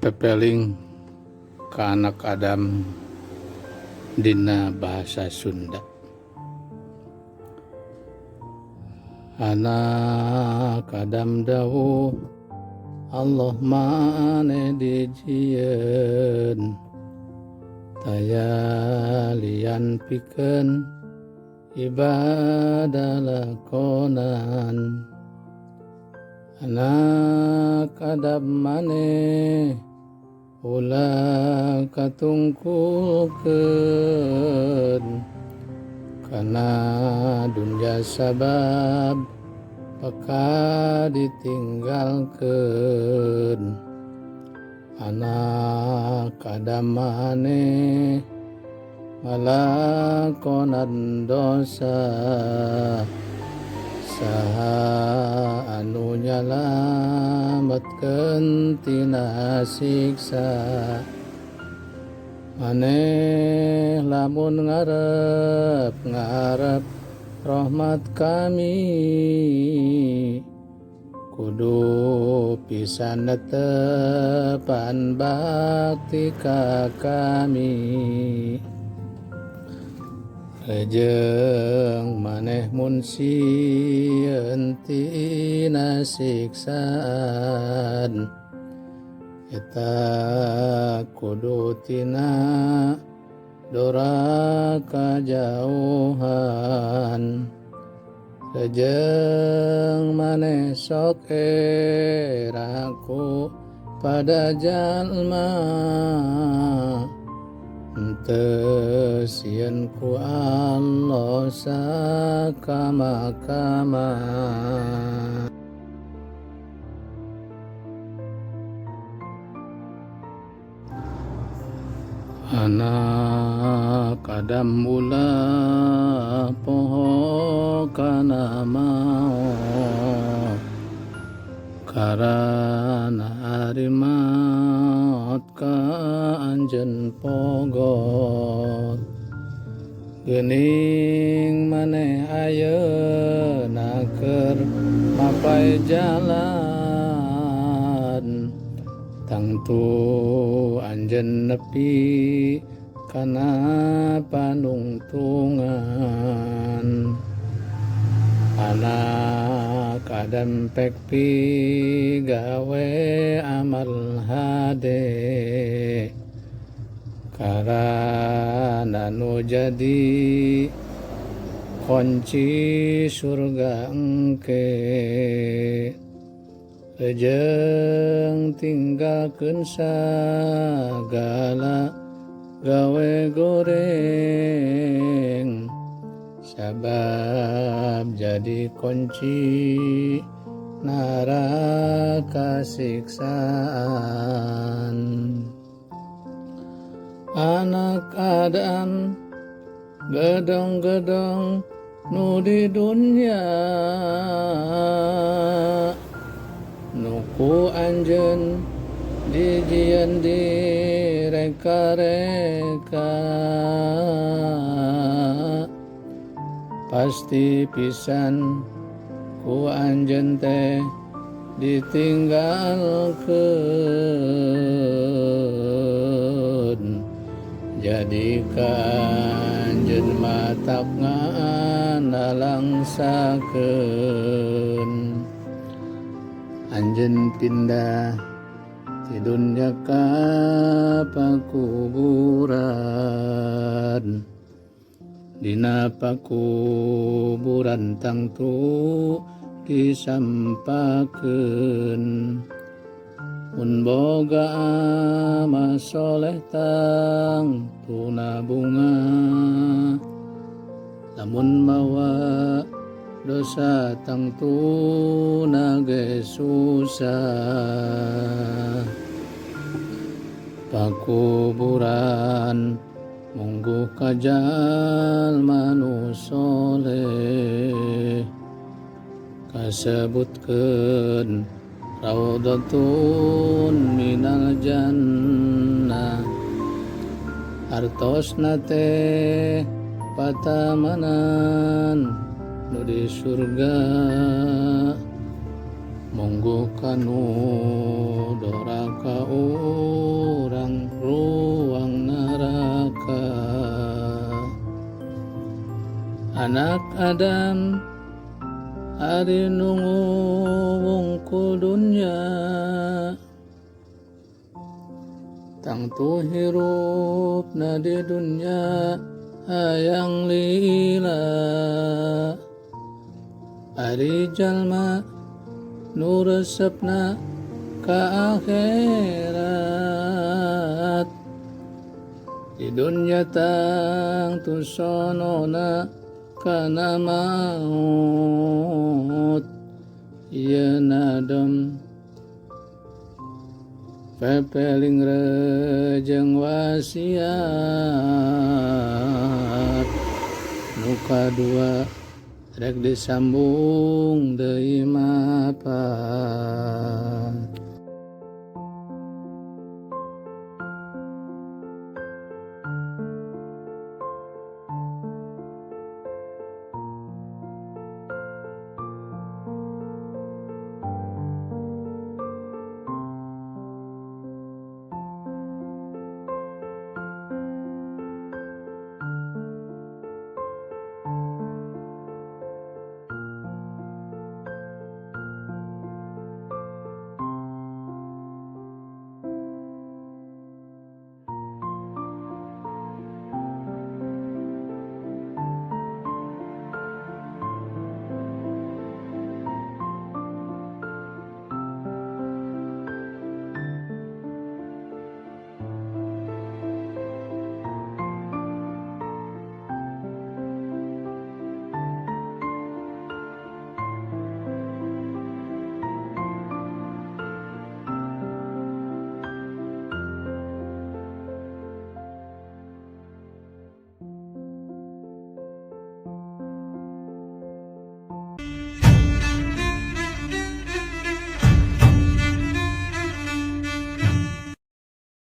Pepeling ka anak Adam dina bahasa Sunda. Anak Adam dawuh Allah maneh dijieun taya lian pikeun ibadah lakonan. Anak Adam maneh ulah katungkulkeun kana dunya sabab bakal ditinggalkeun. Anak Adam maneh ngalakonan dosa, saha anu nyalametkeun tina siksa. Maneh lamun ngarep ngarep rahmat kami, kudu pisan netepan bakti ka kami. Rejeng maneh mun sieun tina siksaan, eta kudu tina doraka jauhan. Rejeng maneh sok eraku pada jalma, henteu sieun ku Allah sakama-kama. Anak Adam ulah poho kana maot, karana ari maot ka anjeun pogot. Geuning maneh ayeuna keur mapai jalan, tangtu anjeun nepi kana panungtungan. Anak Adam pek pigawe amal hade, karana nu jadi kunci surga engke. Rejeng tinggalkeun sagala gawe goreng, sabab jadi kunci neraka siksaan. Anak Adam gedong-gedong nu di dunya, nuku anjeun dijieun direka-reka. Pasti pisan ku anjeun teh ditinggalkeun. Jadi ka anjeun matak ngalangsakeun. Anjeun pindah ti dunya ka pakuburan, dina pakuburan tangtu disampakeun. Mun boga amal soleh tangtuna bunga, lamun mawa dosa tangtuna ge susah. Pakuburan mungguh ka jalma nu soleh, kasebutkeun raudhatun minal jannah. Artosna teh patamanan nu di surga, mungguh kanu doraka Anak Adam ari nu nguwung ku dunya, tangtu hirupna di dunya hayang lila. Ari jalma nu resepna ka akhirat, di dunya tangtu sonona kana maut. Ieu nadom pepeling rejeng wasiat nu kadua, rek disambung deui mapat.